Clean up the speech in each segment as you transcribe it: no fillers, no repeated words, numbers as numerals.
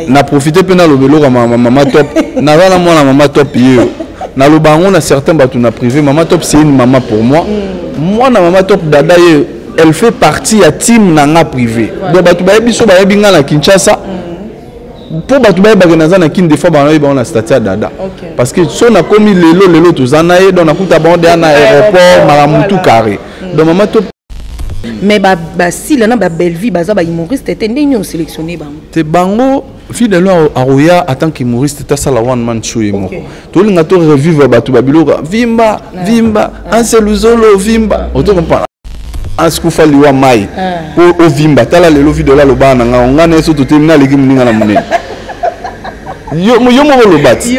Na profite mpe naloba eloko ya mama top. Naza na mwana mama top ye. Naloba yango na certains bato na privé. Mama top, c'est une maman pour moi. Mwana mama top dada ye, elle fait partie ya team na nga privé. Donc bato bayebi so bayebi nga na Kinshasa. Mpo bato bayebaka naza na Kine, des fois banayeba bango na statut ya dada. Parce que so nakomi lelo lelo toza na ye, donc nakuta bango deya na aéroport, makambo tout carré. Donc mama top. Mais basila na babellevie baza bahumoriste te, ndenge nini osélectionne bango? Te, bango fidèle aroya en tant qu'humoriste, tasala one man show ye moko. Tolinga to revivre bato babiloko vimba vimba anseluzolo vimba, oto comprendre asikufa liwa mai mpo ovimba. Tala lelo videlo alobaka na ngai, nga na ye so totemi naleki moninga na monene, yo moko oloba ti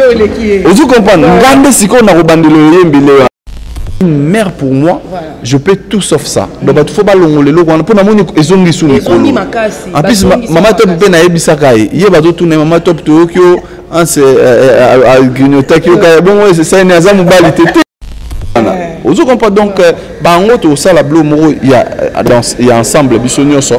ozo comprendre nga nde sikoyo na kobandela oyembele. Une mère pour moi, voilà. Je peux tout sauf ça. Donc bato fo balongola eloko wana mpo namoni ezongi su mikolo. En plus mama top mpe nayebisaka ye, ye bazotuna ye mama top, toyoki yo anse agrignotaki yo kaka bongo, esani aza mobali te te, ozo comprendre. Donc bango tosala bilo moko ya ensemble biso nyonso.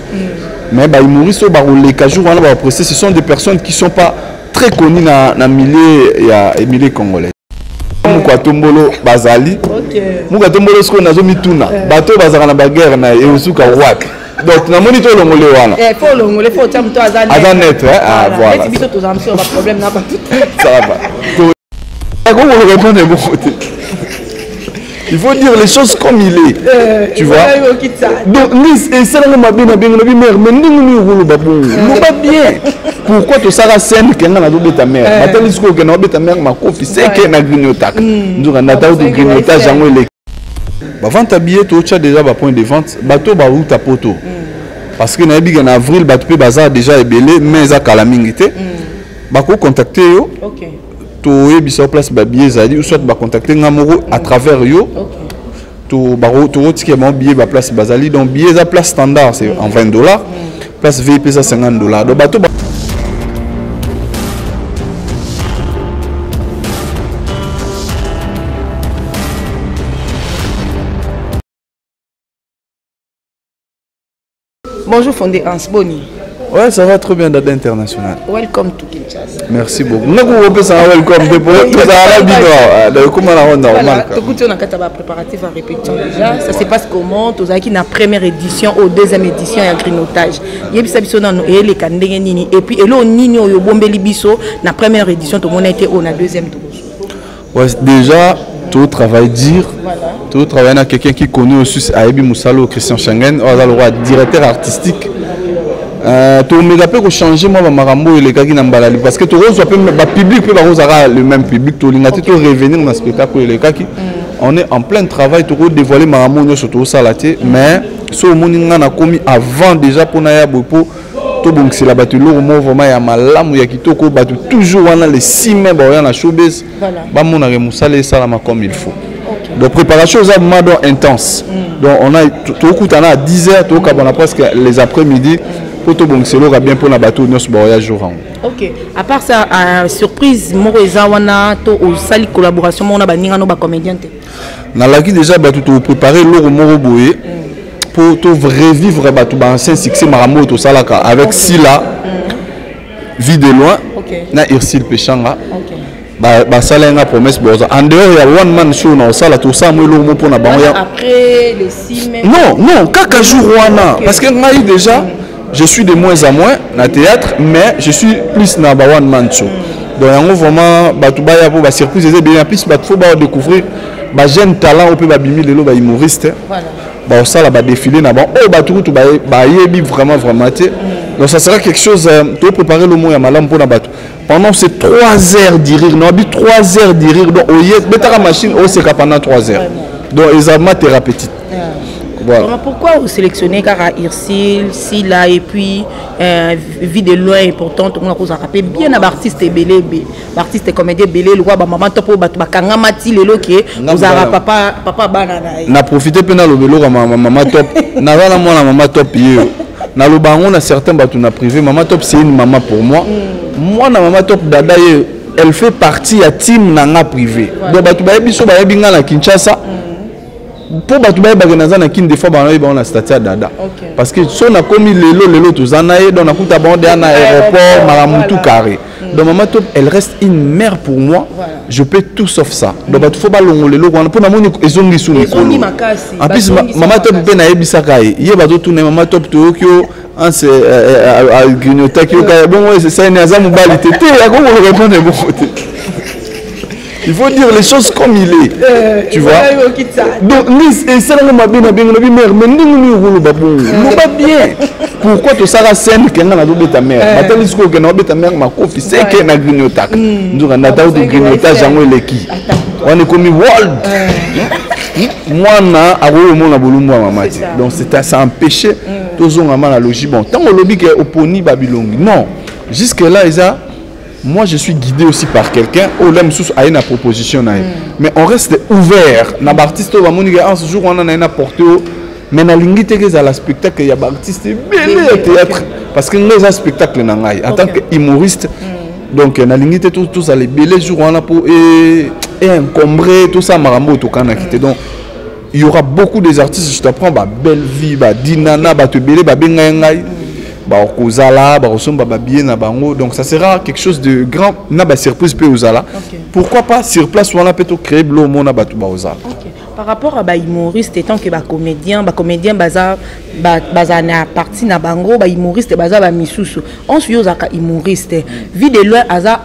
Mais bahumoriste oyo bakoleka jour wana, bapresse, ce sont des personnes qui sont pas très connues na milieu ya milieu congolais. Moko atombolo bazali, moko atombolo sikoyo nazomituna bato oyo bazalaka na baguerre na ye eosuka wapi. Donc namoni tolongole wana. Olongole, fo otia moto aza neutre. Voilà, biso tozala mosu na baproblème na bato. Ça va, akokolo répondre bongo te. Il faut dire les choses comme il est, tu vois. Donc esalanga mabe na bengo na bi mare, mais ndenge nini okoloba bongo? Loba bien. Pourquoi tosala scène ke nga nazobeta mare, batali sikoyo okende obeta mare makofi seke na grignotaka, nzoka ndata kutu grignotage yango eleki. Bavente ya billet, totya déjà bapoint de vente, bato bauta poto, parce que nayebi ke na avril bato mpe baza déjà ebele, mais eza kala mingi te. Bakocontacte yo, toyebisa yo place babillet ezali, ou soit bacontacte nga moko à travers yo, tokotikela bango billet, baplace bazali. Donc billet eza place standard, c'est en 20 $, place VIP eza 50 $. Donc bato Bonjour Fondé Hans, boni? Ouais, ça va trop bien, Dada International. Welcome to Kinshasa. Merci beaucoup. Nous avons welcome de pour tout ça la bino. Donc comment la normal. Voilà, on a préparatif à répétition déjà. Ça se passe comment? Tozaki na première édition au deuxième édition ya grignotage. Yebisa biso nano eleka ndenge nini, et puis elo nini oyo bombeli biso na première édition tomona ete oyo na deuxième tokoso? Ouais, déjà tout travail dire, tout travail na quelqu'un qui connaît aussi, ayebi mosala, Christian Schengen oyo aza lokwa directeur artistique. Tomeka mpe kochanger mwa bamakambo oyo elekaki na mbala, parce que tokozwa mpe bapublic mpe bakozalaka le même public, tolinga te to revenir na spectacle oyo elekaki. On est en plein travail, tokodévoile makambo nyonso tozosala te, mais so omoni nga nakomi avant déjà mpona ya boye mpo tobongisela bato eloko moko vraiment ya malamu, ya kitoko. Bato toujours wana le 6 mai baoya na showbase, bamonaka mosala esalama comme il faut. Donc préparation eza vraiment donc intense. Donc on a tokutana à 10 heures, tokabana presque les après-midi mpo tobongisa eloko ya bien mpona bato nyonso baoya jour yango. Ok, à part ça, surprise moko eza wana to osali collaboration moko na baninga no bacomédien te? Nalaki déjà bato, toprépare eloko moko boye mpo to revivre bato baancien succès, makambo oyo tosalaka avec Sila, Vie de Loin na Ursile Peshanga. Basala nga promesse, boza en dehors ya one man show na osala, tosala mo eloko mo mpona bango ya Après le 6 mai? Non, kaka jour wana, parce que ngai déjà je suis de moins en moins na théâtre, mais je suis plus na ba one man show. Donc yango vraiment bato baya mpo basurprise eza ebele. En plus bato fo badécouvrir bajeune talent oyo mpe babimi lelo, bahumoriste baosala badéfilé na bango oyo bato kutu bayebi vraiment vraiment te. Donc ça sera quelque chose, topréparer le mot ya malamu mpona bato pendant ces 3 heures de rire. Nabi 3 heures de rire, donc oye betaka machine oseka pendant 3 heures, donc eza ma thérapeutique. Voilà. Pourquoi vous sélectionnez kaka Irsil, Sila et puis Vie de Loin? Et pourtant tout le monde a rappelé bien na artiste ebele, artiste comédien ebele, lokwa ba maman topo, bato bakangama ti lelo ke ozalaka papa bana na ye. Na profite mpe naloba eloko ya mama top. Naza na mwana mama top ye. Naloba yango na certains bato na privé. Mama top, c'est une maman pour moi. Mwana mama top dada ye, elle fait partie ya team na nga privé. Donc bato bayebi so bayebi nga na Kinshasa. Mpo bato bayebaka naza na Kini, des fois banayebi bango na statut ya dada, parce que so nakomi lelo, lelo toza na ye, donc nakuta bango deya na aéroport, makambo tout carré. Donc Mama Top, elle reste une mère pour moi. Je peux tout sauf ça. Donc bato faut balongola eloko wana, mpo namoni ezongi su mikolo. En plus, Mama Top mpe nayebisaka ye, ye bazotuna ye: "Mama Top, toyoki yo anse agrignotaki yo kaka bongo, esani aza mobali te." Te, akoki répondre bongo te. Il faut dire les choses comme il est, tu vois. Donc esalanga mabe na bengo nabi mare, mais ndenge nini okoloba bongo? Loba bien. Pourquoi tosala scène ke nga nazobeta mare, batali sikoyo okende obeta mare makofi, seke na grignotaka, nzoka ndata kutu grignotage yango eleki wana, ekomi world. Mwana akoki komona bolumbu ya mama te, donc c'est ça empêché tozongama na logique. Bon, ntango olobi ke oponi babilongi, non, jusque là eza moi, je suis guidé aussi par quelqu'un oyo la mosusu aye na proposition na ye, mais on reste ouvert na baartiste oyo bamoni ke en ce jour wana na ye na porte oyo. Mais nalingi te ke ezala spectacle ya baartiste ebele ya théâtre, parce que ngai eza spectacle na ngai en tant que humoriste. Donc nalingi te tozala ebele jour wana mpo encombré, tosala makambo oyo tokanaki te. Donc il y aura beaucoup des artistes, je t'apprends, ba Belle Vie, ba Dinana, bato ebele babengai ngai, bakozala, bakosomba babillet na bango. Donc ça sera quelque chose de grand na basurprise mpe ozala. Pourquoi pas sur place wana mpe tocréer bilo omona bato baozala. Par rapport à bahumoriste, tant que bacomédien, bacomédien baza baza na parti na bango, bahumoriste baza bamisusu. Onso yo ozalaka humoriste, Vie de Loin aza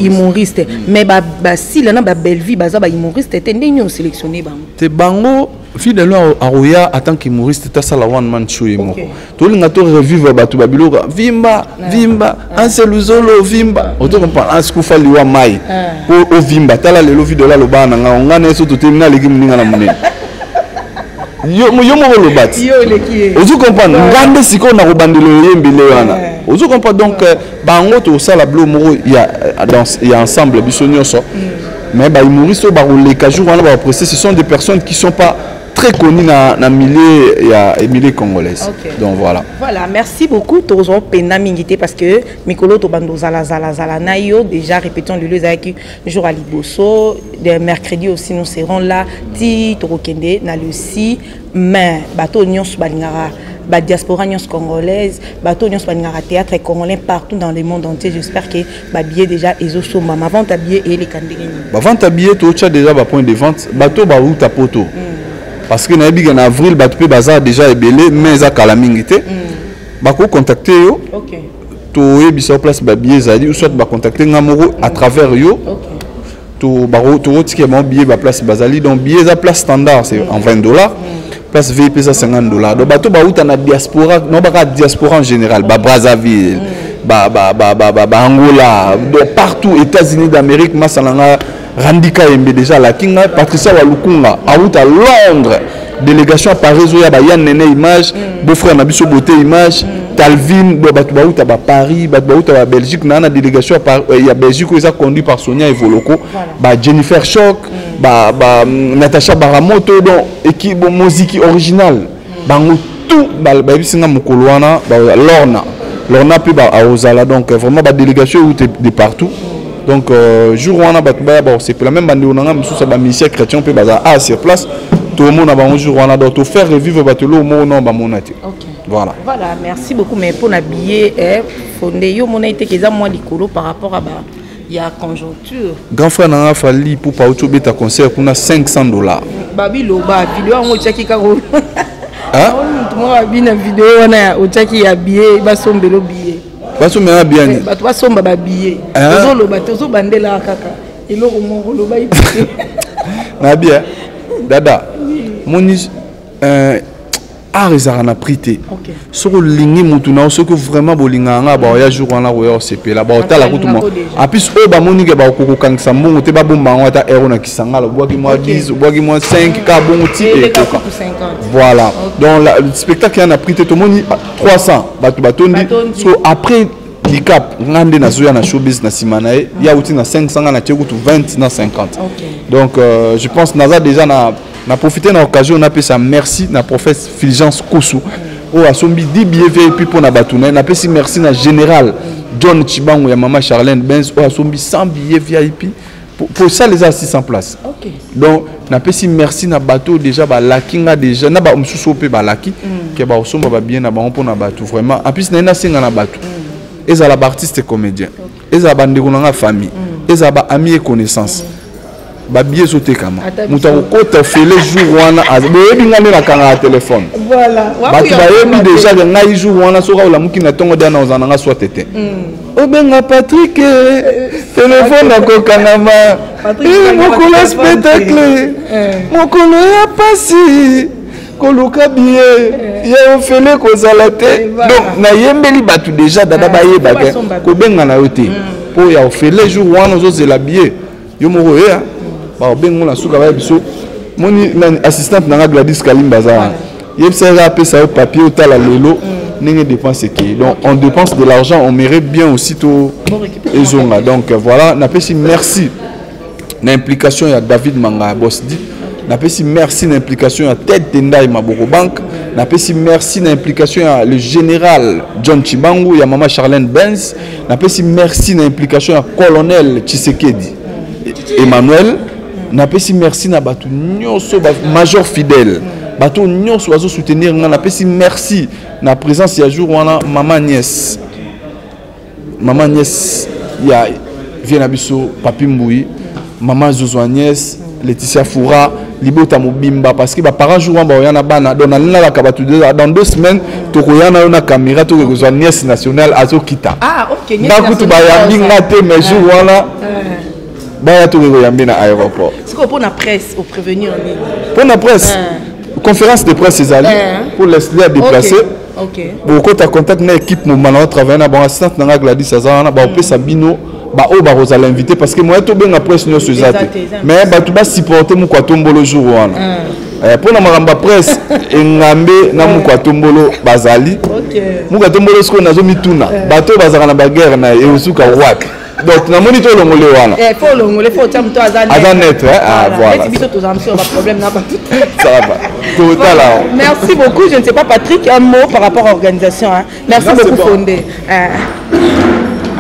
humoriste, mais basila na babelle baza bahumoriste te. Ndenge nini osélectionne bango? Te, bango, Vie de Loin aroya en tant qu'humoriste, tasala one man show ye moko. Tolinga to revivre bato babiloko vimba vimba anse luzolo vimba, oto comprendre, anse kufa liwa mai po ovimba. Tala lelo Vie de Loin alobaka na ngai, nga na ye so totemi, naleki moninga na monene, yo moko oloba ti, ozo comprendre. Nga nde sikoyo na kobandela oyembele wana, ozo comprendre. Donc bango tosala bilo moko ya ensemble biso nyonso. Mais bahumoriste oyo bakoleka jour wana, bapreste, ce sont des personnes qui sont pas très connues na milieu ya milieu congolaise. Donc voilà. Voilà, merci beaucoup. Tozwa mpena mingi te, parce que mikolo tobanda ozalazalazala na yo déjà. Répétons, lelo ezalaki jour ya liboso, de mercredi aussi nous serons là ti tokokende na le 6 mai. Bato nyonso balingaka badiaspora nyonso congolaise, bato nyonso balingaka théâtre congolais partout dans le monde entier, j'espère que babillet déjà ezosombama. Vente ya billet eyeleka ndenge nini? Bavente ya billet, totya déjà bapoint de vente. Bato bauta poto, parce que nayebi ke na avril bato mpe baza déjà ebele, mais eza kala mingi te. Bakocontacte yo, toyebisa yo place babillet ezali, ou soit bacontacte nga moko à travers yo, tokotika bango billet, baplace bazali. Donc billet eza place standard, c'est en 20 dollars, place VIP eza 50 dollars. Donc bato bauta na diaspora, no baka diaspora en général, ba Brazzaville, ba Angola, donc partout, États-Unis d'Amérique, masala nga Randika Yembe déjà alaki ngai, Patricia Walukunga auta Londres, délégation à Paris oyo ya baya nene image, beau-frère na biso beauté image, Talvin. Donc bato bauta baparis, bato bauta babelgique, naa na délégation ya Belgique oyo eza conduit par Sonia Evoloko, ba Jennifer Shock, ba Natacha Baramoto, donc équipe moziki original, bango tout bayebisi nga mokolo wana. Lorna, Lorna mpe aozala. Donc vraiment badélégation euti de partout. Donc jour wana bato baya bakosepela. Même bandeko na nga mosusu ya bamusicien chrétien mpe baza a sur place, tomona bango jour wana. Donc tofaire revivre bato eloko moko non bamona te. Voilà. Voilà, merci beaucoup. Mais mpona billet, fonde yo mona ete eza mwa likolo par rapport à ba ya conjoncture. Grand frère na nga Fally Ipupa auti obeta concert kuna 500 dollars. Babiloba video yango otiaki kaka mutu moko abi na video wana otiaki ya billet, basombelo billet. Basombela billet. Bato basomba babillet, tozoloba te, ozobandela kaka eloko moko oloba. Na bien dada moni, art ezalaka na prix te. Soki olingi mutu na yo, soki vraiment bolingaka nga, baoya jour wana koya kosepela, baotala kutu mwa. En plus oyo bamoni ke bakoki kokangisa mbongo te, babomba yango ata euro na Kisangala, obwaki mwa 10, obwaki mwa 5 ka bongo ti ekoka. Voilà. Donc spectacle ya na prix te. Tomoni 300 bato batondi. So après Dicap, nga nde nazoya na showbiz na nsima na ye, ya uti na 500, nga na tie kutu 20 na 50. Donc je pense naza déjà na profité na occasion napesa merci na prophète Fulgence Kusu oyo asombi 10 billets VIP mpo na bato na ye. Napesi merci na général John Chibango ya mama Charlène Benz oyo asombi 100 billets VIP. Po salle eza 600 places. Okay. Donc napesi merci na bato déjà balaki nga déjà na bamosusu oyo mpe balaki ke bakosomba babillet na bango mpona bato vraiment. En plus naye nasenga na bato, ezala baartiste comédien, ezala bandeko na nga famille, ezala baami et connaissance, babillet ezotekama. Moto akokota ofele jour wana, boyebi nga nde nakangaka telefone. Bato bayebi déjà ke ngai jour wana, soki olamuki na ntongo dana, ozala na nga soit te, obenga Patrik, telefone akokangama. Mokolo ya spectacle, mokolo ya pasi, koluka billet ya ofele kozala te. Donc nayembeli bato déjà dada, bayebaka kobenga na yo te mpo ya ofele. Jour wana ozozela billet, yo moko oyeya, bakobenga na suka, baya biso moni nani, assistante nanga Gladys Kalimba aza wana, yebisa ye apesa yo papier, otala lelo ndenge dépense ekei. Donc on dépense de l'argent, on mérite bien aussi to ezonga. Donc voilà, napesi merci na implication ya David Manga Boss Di, napesi merci na implication ya Ted Tendai Maboko Bank, napesi merci na implication ya le général John Chibangu, ya mama Charlène Benz, napesi merci na implication ya colonel Tshisekedi Emmanuel, napesi merci na bato nyonso, major fidèle, bato nyonso bazosoutenir nga. Napesi merci na présence ya jour wana mama Agnès, mama Agnès ya vie na biso Papi Mbui, mama Zozo Agnès, Laetitia Foura, libota mobimba, parce que baparent jour wana baoya na bana. Donc nalingalaka bato, dans 2 semaines tokoya na yo na caméra, tokoki kozwa nièce nationale azokita. Nga kutu bayambi nga te, mais jour wana baya, tokoki koyambi na aéroport. Sikoyo mpo na presse, oprévenir nini? Mpo na presse, conférence de presse ezali pour Leslie a déplacé. Bokota contact na équipe mobima na otravaille na bango, assistante na nga Gladys aza wana, baopesa bino baoyo bakozala invité, parce que moyen tobenga presse nyonso eza te, mais bato basupporte moko atombolo jour wana mpona makambo ya presse. Engambe na moko atombolo bazali moko atombolo. Sikoyo nazomituna, bato oyo bazalaka na baguerre na ye eosuka wapi? Donc namoni tolongole wana. Faut olongole, faut otia moto aza Aza neutre. Ah, voilà. Biso tozala mosu na baproblème na bato. Ça va, totala. Merci beaucoup. Je ne sais pas, Patrick, un mot par rapport à l'organisation, hein. Merci Là, beaucoup. Bon. Fondé.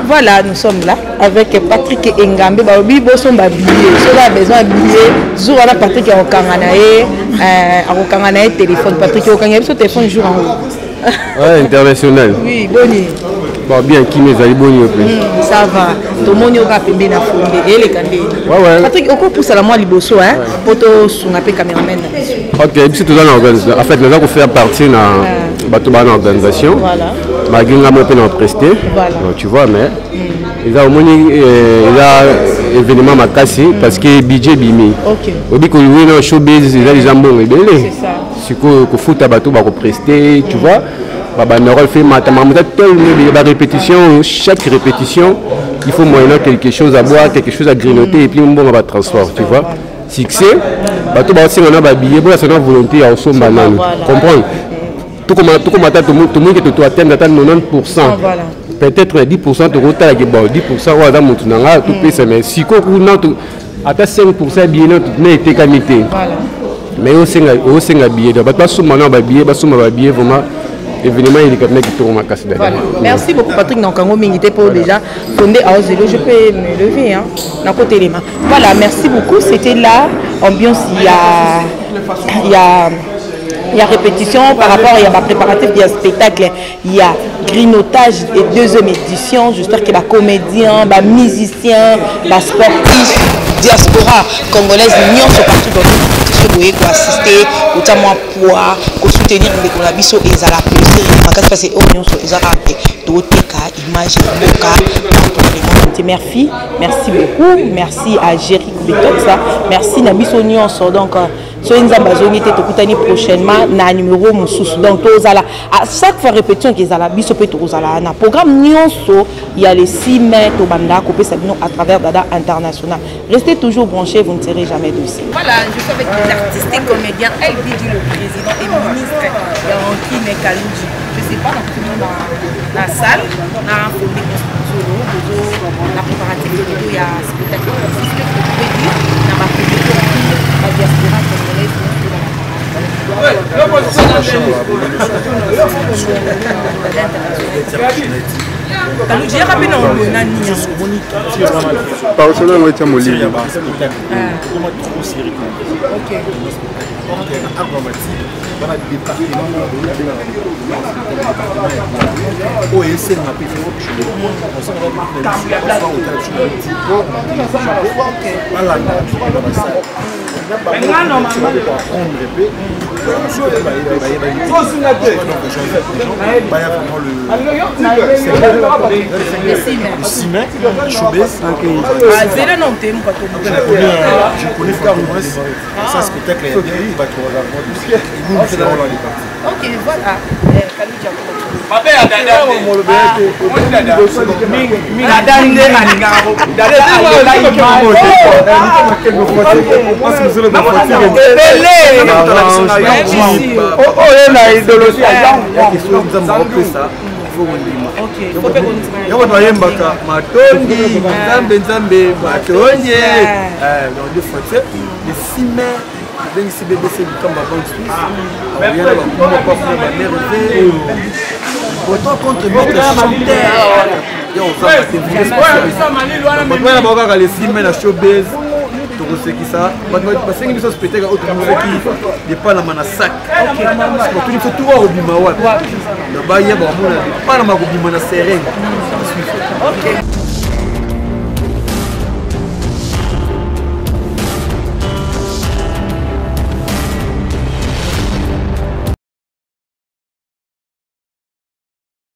Voilà, nous sommes là avec Patrick Engambe. Balobi bosomba billet. Soki a besoin de billet, jour wana Patrick akokanga na ye, akokanga na ye téléphone. Patrick okanga biso téléphone jour yango. Ouais, international. Oui, boni? Bon, bien, kimi ezali, boni yo mpe? Ça va. Tomoni oka pembeni na Fonde. Eleka nde. Ouais. Patrick, okopusala mwa liboso, hein, po tosunga mpe cameraman na biso. Ok, biso toza na organisation. En fait, naza kofaire partie na bato baa na organisation. Malgré nga mo mpe na prester. Donc, tu vois, mais eza omoni eza événement makasi parce que budget bimi. Oyebi kolouer na showbiz eza déjà mbongo ebele. C'est ça. Sikoyo kofuta bato bakoprester, tu vois, babanderole fait mata makambo eza tellement ebele, barépétition, chaque répétition il faut moyennant quelque chose à boire, quelque chose à grignoter, et puis mbongo batransport, tu vois. Succès, bato baosenga na babillet, boyasa na volonté ya kosomba nanu. Comprendre, tokoma ata tomoki ke toatteindre ata 90, peut-être na 10 tokotalaki. Bon, 10 oyo aza motu na nga, topesa, mais sikoyo kuna ata 5 ya billet na etekami te. Mais osenga billet, donc bato basomba na babillet, basomba babillet vraiment, événement eleka mpena kitoko makasi. Voilà. Merci beaucoup, Patrick. Nankango mingi te po déjà Fondé aozelo, je peux me lever, hein, na kotelema. Voilà, merci beaucoup. C'était là ambiance, il y a répétition par rapport, il y a préparatif, il y a spectacle, il y a grignotage et deuxième édition. J'espère que les comédiens, les musiciens, les sportifs, diaspora congolaise nyonso partout dans le monde, soki boye koassister, kotia mwa poids, kosoutenir ndeko na biso, ezala plaisir makasi, parce oyo nyonso eza kaka te toteka image ya mboka partout dans le monde. Merci, merci beaucoup. Merci à Jerry Betoxa, merci na biso nyonso. Donc soki Nzambe azongi te, tokutani prochainement na numéro mosusu. Donc tozala à chaque fois répétition kezala, biso mpe tokozala na programme nyonso ya le 6 mai, tobanda kopesa bino à travers Dada International. Restez toujours branchés, vous ne serez jamais déçus. Voilà, je suis avec les artistes et comédiens LBD, le président et ministre Yankine Kaluji. Je sais pas, dans la salle na Fondé Solo, na préparatif ya spectacle. Qu'est-ce que vous pouvez dire na ba la diaspora congolaise? Kaluji, yaka mpe na nini? Parcelle yango etya molili. Bana département moko boye babengaka département oyo esenga mpe balanda na basala apprendre mpe baya vraiment le 6 mai showbase. Zela non te muka to. Je connais Fantômas, ça spectacle ya bien, bato bazala et nous nous serons là les parties. Ok, voilà. Mabe ya dada dada nde alingaka dada alela image ebele oyo na idéologie ya yango bato bayembaka matondi nzambe nzambe matondi. Donc deux fois te le 6 mai abengisi BBC Lukamba Banque Suisse, akoya na bakuma papu na bamerveille autant contre maître chanteur ya ozanga te. Bato bana bao kaka le 6 mai na showbase tokosekisa bato. Basengi biso spectacle oyo tomosoki depanama na sac, batuni biso tuwa kobima wapi na baya, bakomona depanama kobima na serenge. Ok.